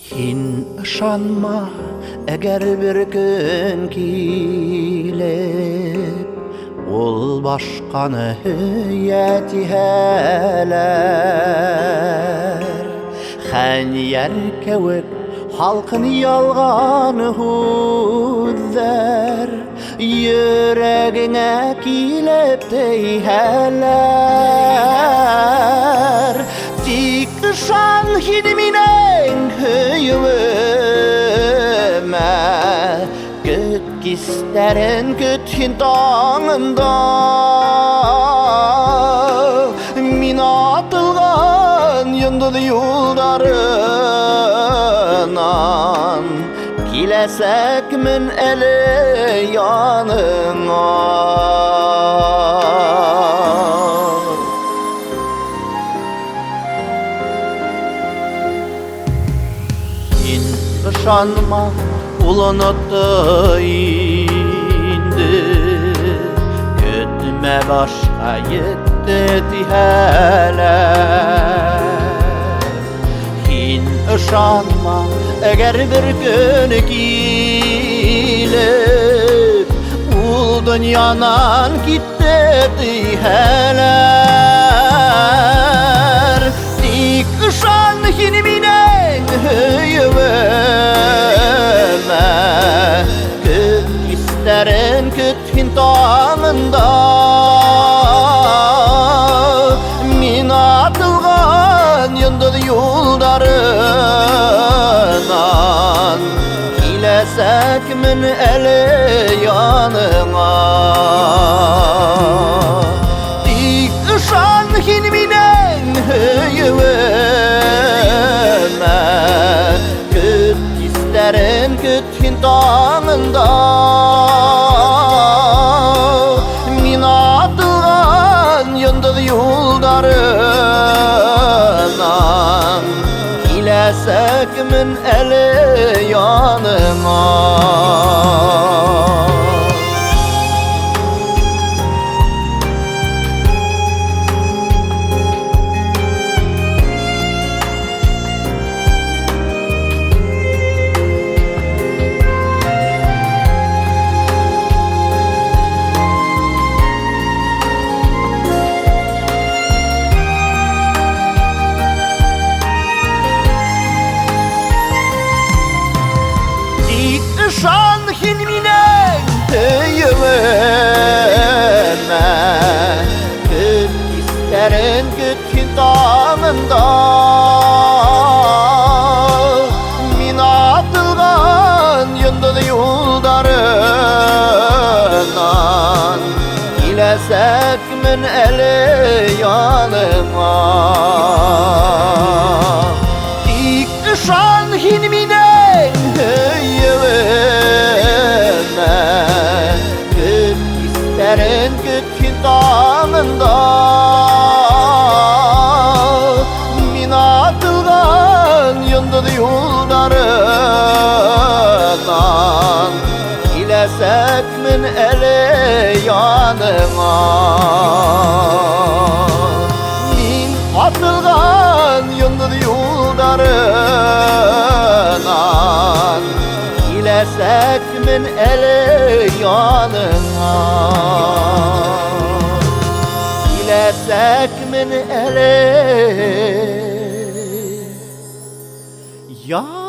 Һин ышанма, әгәр бер көн килеп, ул башҡаны һөйә тиһәләр. Хәнйәр кеүек һалҡын ялған һүҙҙәр йөрәгеңә килеп тейһәләр. Тик ышан һин минең һөйөүемә, көт кистәрен, көт һин таңында. Мин атылған йондоҙ юлдарынан киләсәкмен әле яныңа. Һин ышанма, ул онотто инде, көтмә башҡа етте тиһәләр. Һин ышанма, әгәр бер көн килеп, ул донъянан китте тиһәләр. Тик ышан һин минең һөйөүемә, көт кистәрен, көт һин таңында. Мин атылған йондоҙ юлдарынан киләсәкмен әле яныңа. Тик ышан һин минең һөйөүемә, көт кистәрен, көт һин таңында. Мин атылған йондоҙ юлдарынан киләсәкмен әле яныңа. Тик ышан һин минең һөйөүемә, көт кистәрен, көт һин таңында. Мин атылған йондоҙ юлдарынан киләсәкмен әле яныңа. Тик ышан һин минең һөйөүемә, көт кистәрен, көт һин таңында. Мин атылған йондоҙ юлдарынан киләсәкмен әле яныңа. Мин атылған йондоҙ юлдарынан киләсәкмен әле яныңа. Киләсәкмен әле яныңа.